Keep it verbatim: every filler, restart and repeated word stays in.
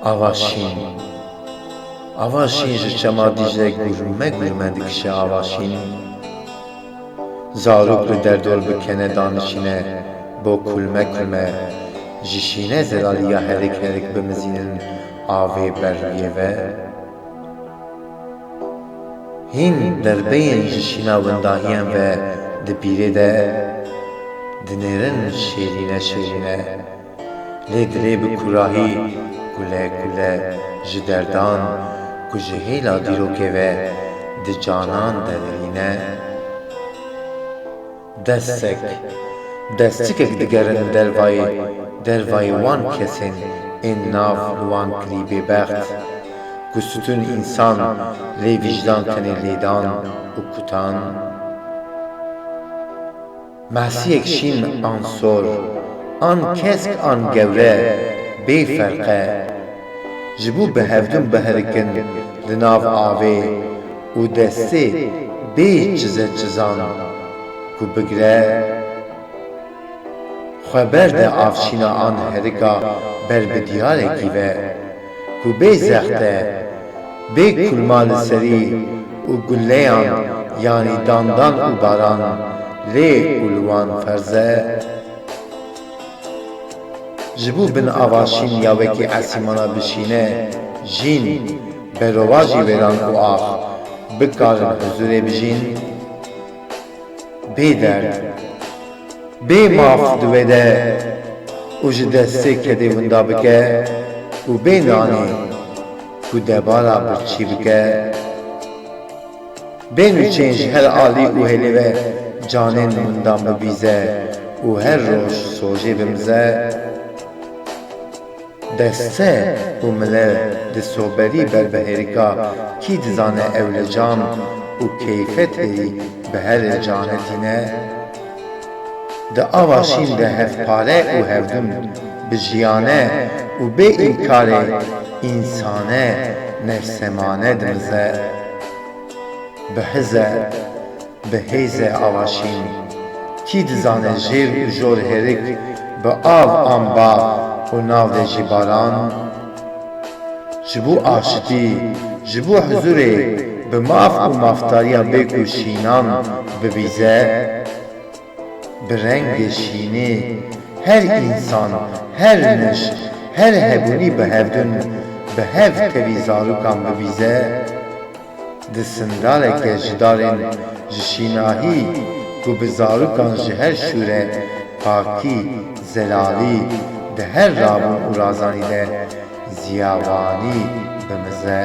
Ava şîn. Ava şîn ji çema Dîcle gurme gurme dikişe ava şîn. Zarok li derdor bi kene danişîne bo kulme kulme, ji şîne zelaliya herik herik bimizînin avê berliyê ve. Hîn derbeyên ji şîna windahiyan ve di bîrê de dinêrin şêrîne şêrîne. Lê dilê bi kurahî kule kule ji derdan ku ji hêla dîrokê ve di canan de derîne. Destek, destikek digerin dervayê, dervayê wan kesên ên nav li wan kirî bêbext, ku stûn însan lê vîjdan kenê lêdan û kutan. Masiyek şîn an sor, an kesk an gewre, bê ferq e. Ji bo bi hevdûn biherikin li nav avê û destê bê çize çizan ku bigre. Xwe berde avşîna an herika ber bi diyarekî ve. Ku bê zexte, bê kulma li serî û guleyan, yanî dandan û baran lê û li wan ferz e. Ji bo bin ava şîn ya wekî esîmana bişîne, jîn, berovajî wêran û ax, bikarin huzurê bijîn. Bê derd, bê maf di wê de û ji destê kedê winda bike û bê nanê ku debara birçî bike. Bê nûçeyên ji her alî û hêlê ve canên windan bibîze û her roj sojê bimize. Deste û mile di soberî ber bi hêrika kî dizane ewlecan û keyfetê bi herê cane tîne. Di ava şîn de hevpare û hevdûn bi jiyane û bê înkarê însane nefsemane dimize. Bi hize, bi hêze ava şîn. Kî dizane jêr û jor hêrik bi av an ba û nav de jî baran. Ji bo aşitî, ji bo huzurê bi maf û maftariya bê ku şînan bibîze. Bi rengê şînê her însan, her niş, her hebûnî bi hevdûn, bi hev tevî zarokan bibîze. Di sindaleke ji darên ji şînahî ku bi zarokan ji her şûre, pakî, zelalî di her rabûn û razanî de ziyawanî bimize.